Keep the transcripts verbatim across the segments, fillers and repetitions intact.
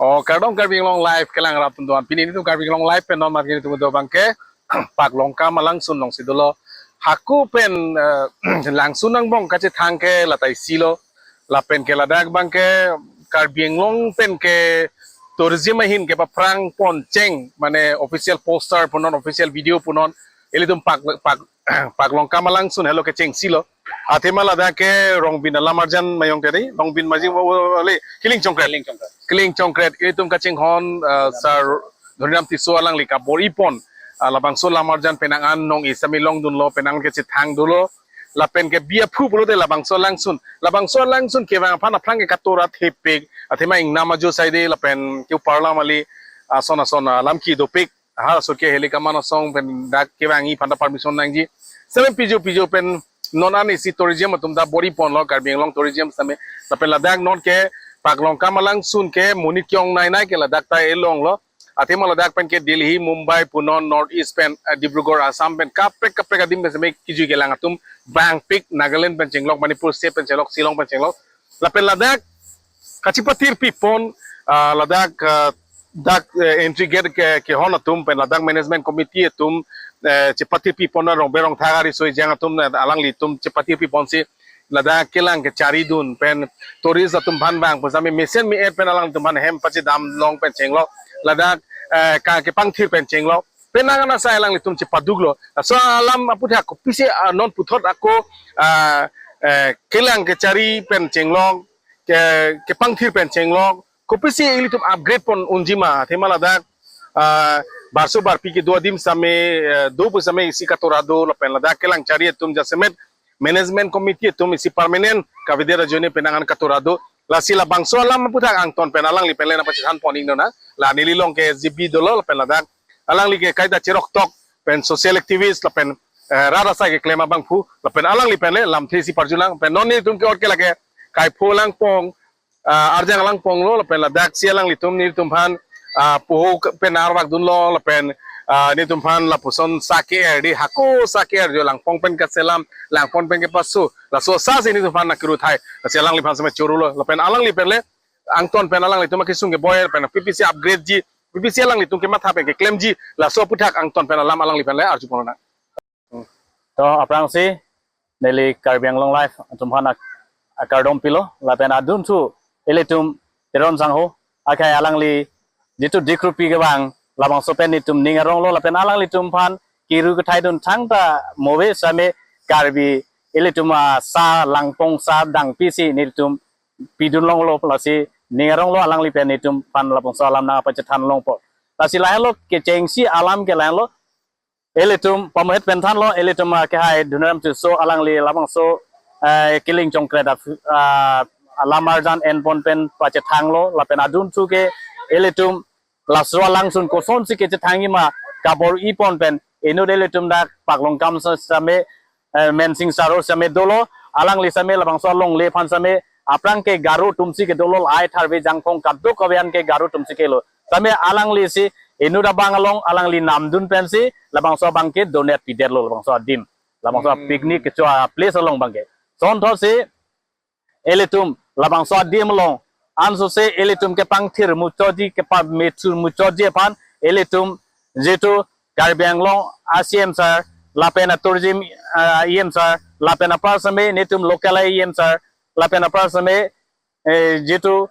Oh, kardom Karbi Anglong Live kelang rap tum doan. Pini nelitum Karbi Anglong Live pen non mat nelitum do abangke Paklongkam alangsun alongsi dolo. Hako pen eh, langsun angbong kachethang ke la ta isi lo. Lapen ke ladak abangke Karbi Anglong pen ke tourism ahin kepaphrang pon cheng, mane official poster punon, official video punon, ilitum Pak, Pak, Paklongkam alangsun helo kechengsi lo. Athema ladak ke Rongbin alam arjan mayong tadi, Rongbin maji wo- wo- wo- le, Killing Chongkret. Killing Chongkret. Killing Chongkret, ilitum kachinghon eh, Sar Dhoniram Tisso alangli kabor-i pon. Ah, labangso alam arjan penang an nong isami longdunlo, penang kechethang dolo. Lapen ke bi aphu pulote labangso alangsun. Labangso alangsun kevang aphan aphrang ke katora thepik. Athema ingnam ajo saide lapen ke uparla mali ason ason alam kedopik. Har asut ke heli kaman asong pen dak kevangji aphan ta permission nangji. Same pijo pijo pen non an isi tourism atum ta bor-i ponlo, Karbi Anglong tourism same. Lapen ladak non ke Paklongkam alangsun ke monit ke-ong nai nai ke ladak ta elonglo. Athema ladak pen ke Delhi, Mumbai, punon North East pen, eh, Dibrugarh, Assam pen kaprek kaprek adim pen same kejui kelang atum bangpik, Nagaland pen chenglok, Manipur State pen chenglok, Shillong pen chenglok. Lapen ladak kachepathirpi pon, ah, ladak ah, dak eh, entry gate ke kehon atum pen ladak management committee atum eh, chepathirpi pon, rongbe rongthak ari soi jang atum eh, alanglitum chepathirpi ponsi ladak kelang kecharidun pen tourist atum aphan bang pusami mesen mi-et pen alanglitum aphan hem pachedam long pen chenglok, ladak eh, ka kepangthir pen chenglok, penang an asai alanglitum chepaduklo. Laso alam aputhak kopisi ah, non puthot ako ah, eh, kelang kechari pen chenglok, ke kepangthir pen chenglok, kopisi ilitum upgrade pon unji ma, athema ladak ah, barso barpi kedo adim same eh, do pusame isi katora do, lapen ladak kelang chari atum jasemet management committee atum isi permanent kavedet ajoine penang an katora do. Lasi labangso alam aputhak angton pen alangli pen le nangpachethan pon ingno na. La neli along ke S G B dolo lapen ladak alangli ke kaita cheroktok pen social activist lapen eh, rat asai keklem abangphu lapen alangli pen le lamthe isi parjulang pen non nelitum ke-ot ke lake kaipho langpong ah, arjang langponglo lapen ladaksi alanglitum nelitum aphan ah, poho ke- pen arvakdunlo lapen ah, nelitum aphan lapuson sa ke-er di, hako sa ke-er jo, langpong pen kaselam, langpong pen kepasu, laso sa si nelitum aphan nangkeru thai, lasi alangliphan same chorulo lapen alangli pen le angton pen alanglitum akesung keboi pen kopisi upgrade ji, kopisi alanglitum kematha pen keklemji, laso aputhak angton pen alam alangli pen le arju pon nang. To aphrangsi neli Karbi Anglong Live atum aphan ak- akardom pilo lapen adunthu ilitum Teron Sangho akhai alangli jitu dikrupi kevang labangso pen nelitum ning aronglo lapen alanglitum aphan kiru kethaidun thangta move same Karbi ilitum ah, sa langpong sa dangpi si nelitum pidun longlo, lasi ning aronglo alangli pen nelitum aphan labangso alam nangpachethan longpo. Lasi lahelo kechengsi alam ke lahelo, ilitum pamohet pen thanlo, ilitum ah, kehai Dhoniram Tisso alangli labangso eh, Killing Chongkret af- ah, alam arjan enpon pen pachethanglo lapen adunthu ke ilitum laso alangsun kosonsi kechethangji ma kabor-i pon pen inut ilitum dak Paklongkam sa- same eh, Mensing Saro same dolo, alangli same labangso alongle aphan same aphrang ke Garo atumsi kedolo, ai tharve jangphong kadokave an ke Garo atumsi kelo. Same alangli si inut abang along alangli namdun pensi labangso abangke donate pidetlo, labangso adim, labangso Hmm. picnic kecho a-place along abangke. Sonthotsi ilitum labangso adim along ansose ilitum kepangthir muchotji, kepamethur muchotji aphan ilitum jitu Karbi Anglong a-C M sir lapen a-tourism ah, E M sir lapen apar same nelitum local E M sir lapen apar same eh, jitu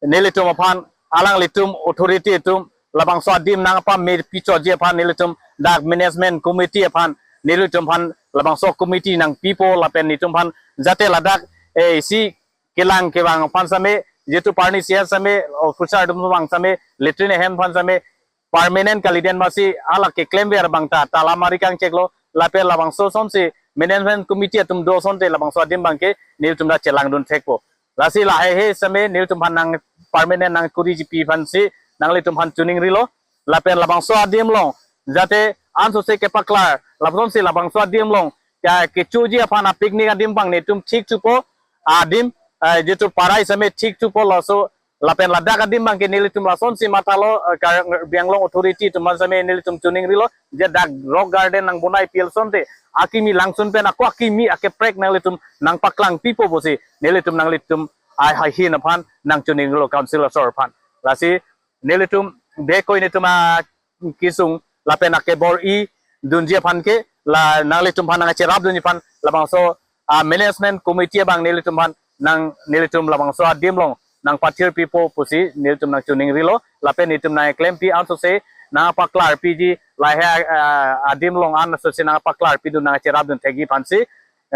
nelitum aphan alanglitum authority atum labangso adim nangpamepi chotji aphan nelitum dak management committee aphan nelitum aphan labangso committee nangpipo lapen nelitum aphan jate ladak eh, isi kelang kevang aphan same jitu parni siya same officer atum vang same latrine ahem aphan same permanent kaliden masi alak keklemver abang ta tala mari kangcheklo lapen labangso asonsi management committee atum do asonte labangso adim abangke nelitum ta chelangdun thekpo. Lasi lahaihe same nelitum aphan nang permanent nangkuri jipi aphansi nanglitum aphan choningrilo. Lapen labangso adim along jate ansose kepaklar, lapuson si labangso adim along ya kechoji aphan a-picnic adim abang nelitum thik thupo, adim eh, jitu parai same thik thupo, laso lapen ladak adim abangke nelitum lasonsi mathalo eh, Karbi Anglong authority atum aphan same nelitum choningrilo je dak rock garden nangbonai pi asonte akimi langsun pen ako akimi akeprek nanglitum nangpaklangpipo pusi nelitum nanglitum ai haihin aphan nangchoningrilo council asor aphan. Lasi nelitum dekoi netum akesung lapen akebor-i dunji aphan ke la nanglitum aphan nangcherap dunji aphan labangso a-management committee abang nelitum aphan nang nelitum labangso adim along nangpathir pipo pusi nelitum nangchiningrilo lapen netum nangklempi ansose nangpaklar piji lahei a-, adim along ansose nangpaklar pidun nangcherap dun thekji aphansi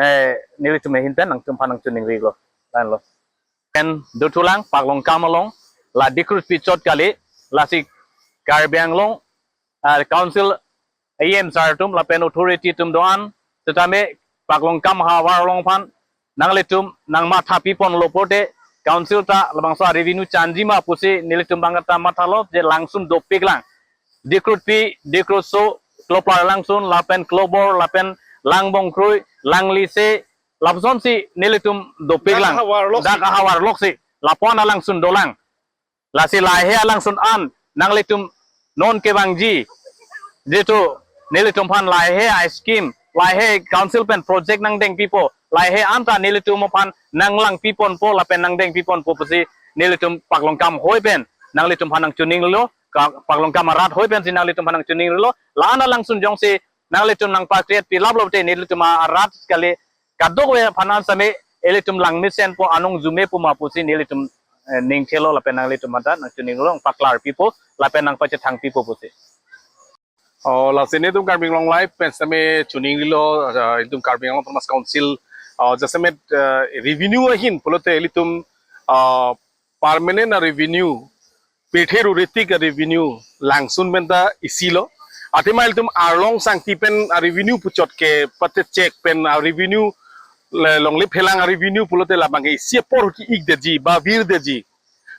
eh, nelitum ahin pen nangtum aphan nangchiningrilo. Lahenlo. Pen dothulang Paklongkam along la Dikruti chot kali lasi Karbi Anglong ah, council E M sir atum lapen authority atum do-an setame Paklongkam ahavar along aphan nanglitum nangmatha piponlo pulote council ta labangso revenue chanji ma pusi nelitum abang ta mathalo je langsun dopiklang. Dikruti, Dikrutso, Kloplar langsun, lapen Klobor, lapen Langbongkrui, Langlise, lapusonsi nelitum dopiklang. Dak ahavar loksi. Dak ahavar loksi. Lapu-an alangsun dolang. Lasi lahei alangsun an nanglitum non kevangji. Jitu nelitum aphan lahei a-scheme, lahei council pen project nangdeng pipo. Lahei anta nelitum aphan nanglang piponpo lapen nangdeng piponpo pusi nelitum Paklongkam ahoi pen nanglitum aphan nangchiningrilo, ka-, Paklongkam arat ahoi pensi nanglitum aphan nangchiningrilo. La-an alangsun jongsi nanglitum nangpakret pilaplo te nelitum arat kali kadokave aphan an same ilitum langmesenpo, anong jumepo ma pusi nelitum eh, ning thelo lapen nanglitum aphan ta nangchiningrilo, paklar pipo lapen nangpachethang pipo pusi. Oh, lasi netum Karbi Anglong Live pen same chiningrilo, ah, itum Karbi Anglong Autonomous Council, ah, jasemet, ah, revenue ahin pulote ilitum, ah, permanent a-revenue, pirthe rurethik a-revenue langsun pen ta isilo. Athema ilitum arlong sangti pen a-revenue puchot ke pate check pen a-revenue le longle phelang a-revenue pulote labang ke isi apor ki-ikdetji ba virdetji.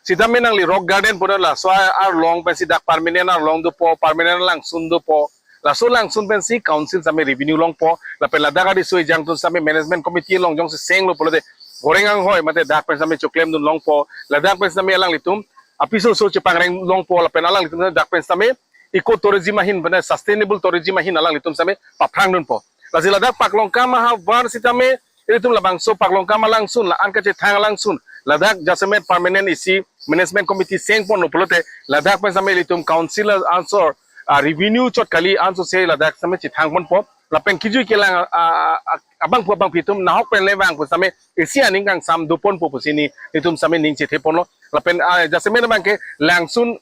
Sitame nangli Rock Garden pu laso arlong pensi dak permanent arlong dopo, permanent langsun dopo. Laso langsun pensi council same revenue longpo, lapen ladak ariso ejang atum same management committee along jongsi senglo pulote goreng anghoi mate dak pen same choklemdun longpo, ladak pen same alanglitum apiso so chepangreng longpo, lapen alanglitum dak pen same eco tourism ahin, mane sustainable tourism ahin alanglitum same paphrangdunpo. Lasi ladak Paklongkam ahavar sitame ilitum labangso Paklongkam alangsun, la-an kachethang alangsun, ladak jasemet permanent isi management committee sengponlo pulote, ladak pen same ilitum council ansor, ah, revenue chot kali ansose ladak same chethangponpo. Lapen kejui kelang, ah, ah, ah, abangphu abangphi atum nahok pen le vang pu same isi aning kangsam doponpo pusi nelitum same ning chetheponlo. Lapen, ah, jasemet abang ke langsun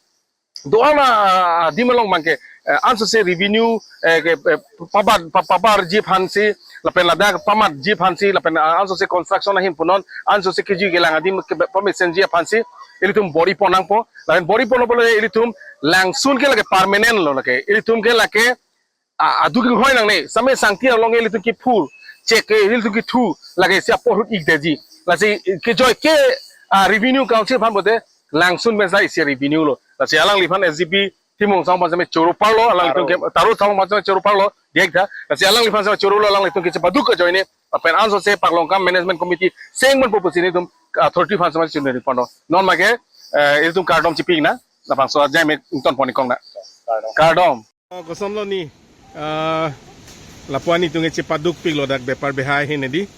do-an, ah, adim along abang ke, eh, ansose revenue, eh, ke, eh, pabar, pa-, pabarji aphansi, lapen ladak pamatji aphansi, lapen, ah, ansose construction ahin punon, ansose kejui kelang adim ke pamesenji aphansi, ilitum bor-ipon nangpo, lapen bor-iponlo pulote ilitum langsun ke lake permanent lo lake, ilitum ke lake, ah, aduk hoi nangne, same sangti along ilitum kephur, check ke ilitum kethu, lake isi apor ahut ikdetji. Lasi kejoi ke, ah, revenue council aphan pulote, langsun pensi isi revenue lo. Lasi alangliphan S D P Timung Sangma same choro parlo, alanglitum ke, Taro Sangma same choro parlo, diak tha. Lasi alangliphan same chorolo, alanglitum ke chepaduk ajoine, lapen ansose Paklongkam management committee sengponpo pusi nelitum authority aphan same chiningri ponlo. Non make, eh, ilitum kardom chipik nang, labangso ajai me ingtonpon-ik nang. Kardom. Oh, kosonlo ni, ah, lapu-an itum ke chepadukpiklo dak bepar behai ahin di.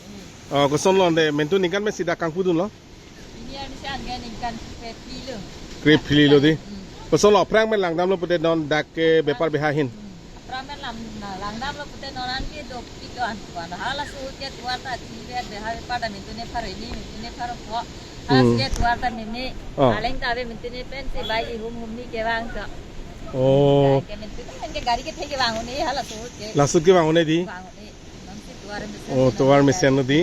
Oh, kosonlo de, mentu ningkan me sida kangpudunlo? Pini arni si an ke ningkan krephli lo. Krephli lo di. Hmm. Kosonlo, aphrang men langdamlo pulote non dak ke bepar behai ahin? Hmm. Aphrang men lam-, langdamlo pulote non an ke dopiklo an. Hala suhut ke tovar ta chivet behai bepar ta mentu ne pharo hini, mentu ne pharo pho. Hala Hmm. suhut ke tovar ta mene. Oh. Aleng ta ave mentu ne pensi bai ihum humni kevang ta. Oh. Ke mentu ke, ke gari kethe kevang un-e hala suhut ke. Laso suhut kevang un-e di? Vang un-e. Non si tovar mesen Oh, na tovar tovar. mesen lo di.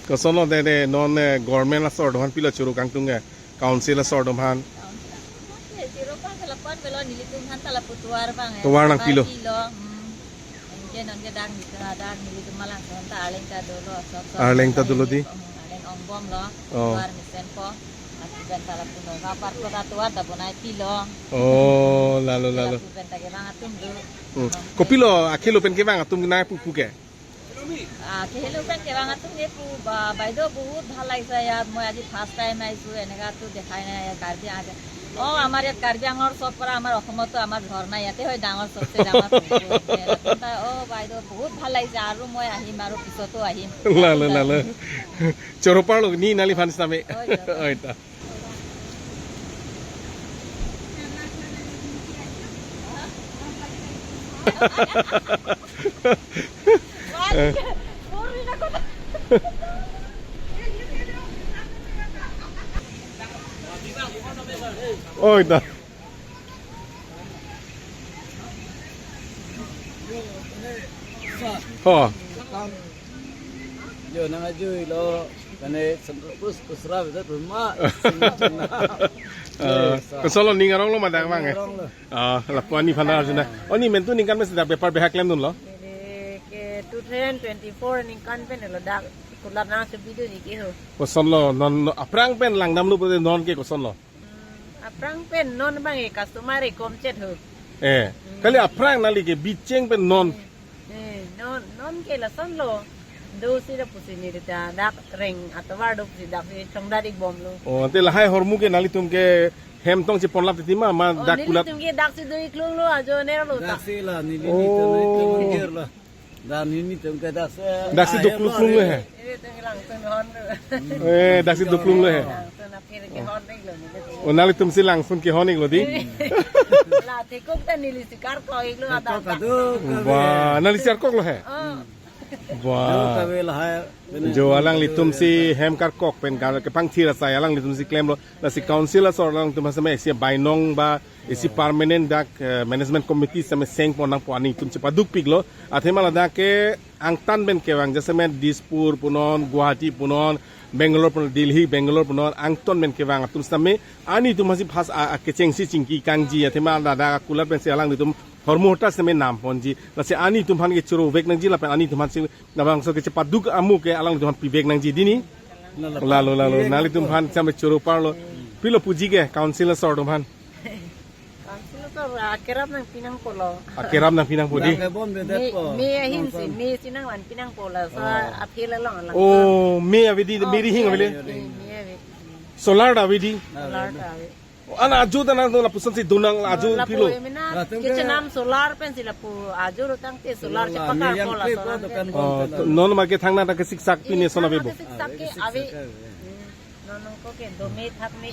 Kosonlo de, de, non, eh, government asor atum aphan pilo choro kangtung ke, council asor atum aphan? Council asor atum aphan ke choro aphan ke lapu-an avelo, nelitum aphan ta lapu tovar abang, eh, Tovar nangpilo. Pilo. Hmm. Anke non ke dak nelitum, dak nelitum malangson ta arleng ta dolo, sok sok Arleng ta dolo di? Hmm, arleng ongbomlo. Oh. Tovar mesenpo. Laso pen ta lapu Nagaon Park ta tovar ta bonai pilo. Oh, lalo, lalo. Lapu pen ta kevang atum do. Hmm. Kopilo, akhelo pen kevang atum nangpu pu ke? Ah, akhelo pen kevang atum ke pu, "বা-, বাইদেউ, বহুত ভাল লাগিছে ইয়াত, মই আজি first time আহিছোঁ, এনেকাতো দেখাই নাই ইয়াত কাৰ্বি আংলং।" অ, আমাৰ ইয়াত কাৰ্বি আংলঙৰ চব পৰা আমাৰ অসমতো আমাৰ ঝৰ্ণা ইয়াতে হয় ডাঙৰ, চবচে ডাঙৰ পুখুৰী। অ, বাইদেউ, বহুত ভাল লাগিছে, আৰু মই আহিম, আৰু পিছতো আহিম। Lalo, lalo. Choro parlo ni nangliphan same? Oi, choro. Oi, ta. Oi, ta. Oh. Yo, nang ajuilo, kane sempus kusra bisa rumah. Eh, kosonlo, ning aronglo ma dak abang, eh? Aronglo. Ah, lapu ani aphan arjunon. Oh, ne mentu ningkan pen si dak bepar beha klemdunlo? Ke two thousand twenty-four ningkan pen lo dak kulat nangchebidun ke ho. Kosonlo, non, non aphrang pen langdamlo pute non ke kosonlo? Hmm, aphrang pen non abang e customer e komchet ho. Eh, kali aphrang nangli ke bicheng pen non. Eh, non, non ke lasonlo. Dosi dak pusi neli ta dak reng atovar do pusi daksi chongdat ik bomlo. Oh, ante lahai ahormu ke nanglitum ke hem tong cheponlap titi ma, ma Oh, dak kulat. Nelitum ke daksi do iklonglo, ajonerlo ta. Daksi la, neli Oh. nelitum mangger la. Dan nelitum ke daksi, Daksi ah, do hem kluk la klung le neli. he. Nelitum ke langsun hon lo. Eh, daksi do klung le he. Langsun apir ke hon lo nelitum. Oh, nanglitum si langsun kehon iklo di. La thekok ta neli si karkok iklo. Karkok ada. Kado, kado. Wah, nangli si karkoklo he? Oh. Wah. Kado kave lahai. Jo, alanglitum si hem karkok pen gar kepangthir asai alanglitum si klemlo. Lasi council asor alangtum asame isi bainong ba isi permanent dak, eh, management committee same sengpon nangpo, anitum chepadukpiklo. Athema ladak ke angtan pen kevang, jasemet Dispur punon, Guwahati punon, Bangalore punon, Delhi, Bangalore punon, angtan pen kevang atum same anitum aphansi phas a, a kechengsi chingki kangji, athema ladak akulat pensi alanglitum ahormu ahormu same namponji. Lasi anitum aphan ke choro vek nangji lapen anitum aphansi labangso ke chepaduk amu ke alanglitum aphan pivek nangji dini. Lalo, lalo, lalo. Pivek nangpo. Nanglitum aphan same choro parlo. Pilo puji ke council asor atum aphan? Council asor akerap nangpi nangpo lo. Akerap nangpi nangpo di. Dak ke bom de Me, detpo. Me ahin si, Nongson. Me si nangvanpi nangpo laso Oh. aphi along lang. Oh, me ave di, Oh, me rihing me ave le? ave, me ave. Solar ta ave di. Solar ta ave. Oh, ana ajo ta nang lapuson si donang la ajo Oh, lapu pilo. emena Latum ke kechenam solar pensi lapu ajo ro tangte solar Solar, chepakar me yang po la klik solar po kan. Oh, bom to, non ma ke thangnat ta kesiksak pine Eh, son ave thangnat bo. kesiksak ke Ah, ave. kesiksak ave. Hmm. Non nangkok ke do me thak me.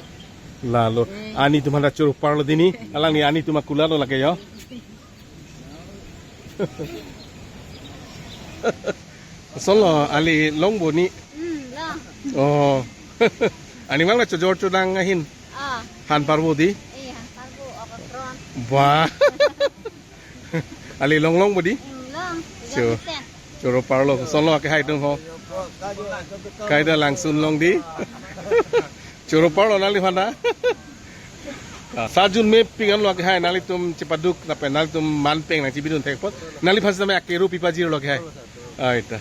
Lalo, Hmm. anitum aphan ta choro parlo dini. Alangli anitum akulatlo lake yo. Sonlo, ali longpo ne? Hmm, long. Oh. Ani mang la chojor chodang ahin. Ah. Han parpo di? Eh, han parpo, okotron. Wah. Ali longlongpo di? Hmm, long. Cho. Tiga persen. Choro parlo, sonlo akehai atum ho. Kaita langsun long di. Choro parlo nangliphan ta. Ah, sarjun mepik anlo akehai nanglitum chepaduk lapen nanglitum manpeng nangchebidun thek apot. Nangliphan same akeru pipajirlo akehai. Ai ta.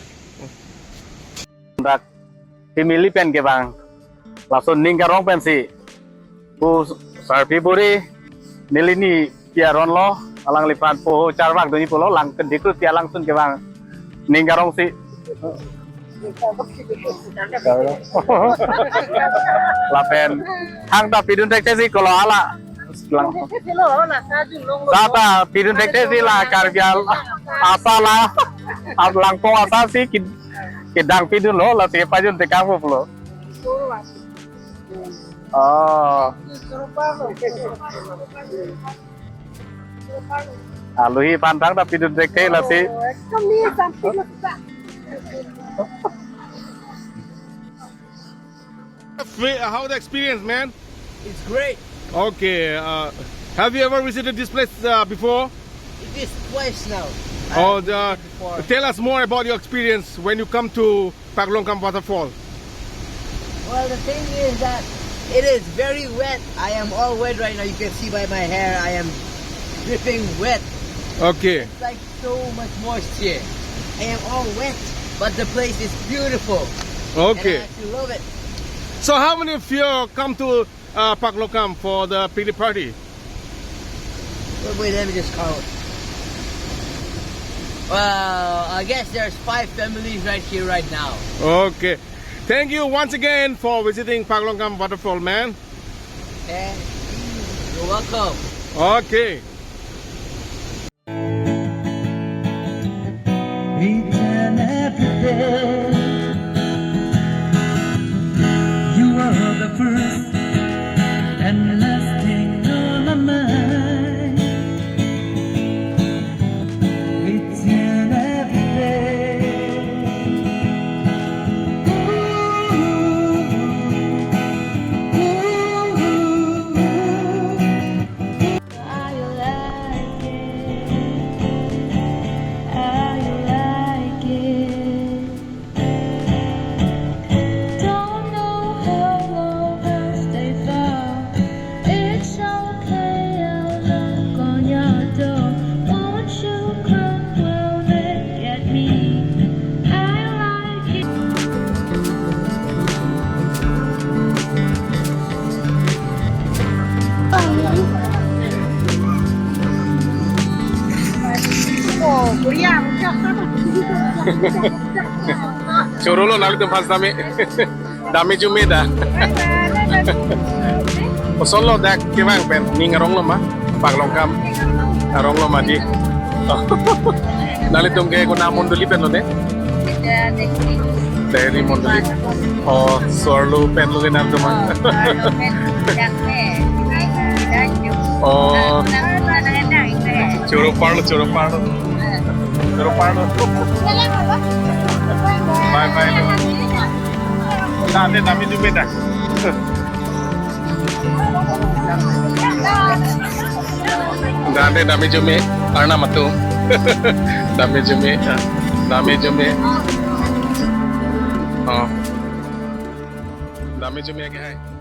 Dak family pen kevang. Laso ning karong pensi pu sarpi buri neli ni piaron lo, alangliphan po charvak doni pulo, lang kedikut pia langsun kevang ning karong si. Lapen thangta pidun thekthe si kolo hala. Lang. Thangta pidun thekthe si la Karbi Anglong asa la. As langpong asa si kid-, kedang pidunlo, lasi pajun tekang pulo. Oh. Alohi aphan thangta pidun thekthe lasi. Fre-, how the experience, man? It's great. Okay, uh, have you ever visited this place, uh, before? It is twice now. I Oh, have the, been before. Tell us more about your experience when you come to Paklongkam waterfall. Well, the thing is that it is very wet. I am all wet right now. You can see by my hair, I am dripping wet. Okay. It's like so much moisture. I am all wet, but the place is beautiful. Okay. And I actually love it. So how many of you come to, uh, Paklongkam for the picnic party? Wait, wait, let me just count. Well, I guess there's five families right here right now. Okay. Thank you once again for visiting Paklongkam waterfall, man. Thank you. You're welcome. Okay. Each and every day, you are the first and last thing on my mind. Choro lo nanglitum first dami. Dami jume da. Kosonlo dak kevang pen ning arong lo ma? Paklong kam. Arong lo ma di. Nanglitum ke konat mondoli pen lo ne? Dehri mondoli. Oh, so-arlo pen lo ke nanglitum ma? Oh. Choro parlo, choro parlo. Choro parlo. Bye bye. Dade dami jume da. Dade dami jume, Arnam atum. Dami jume, dami jume. Oh. Dami jume ke hai.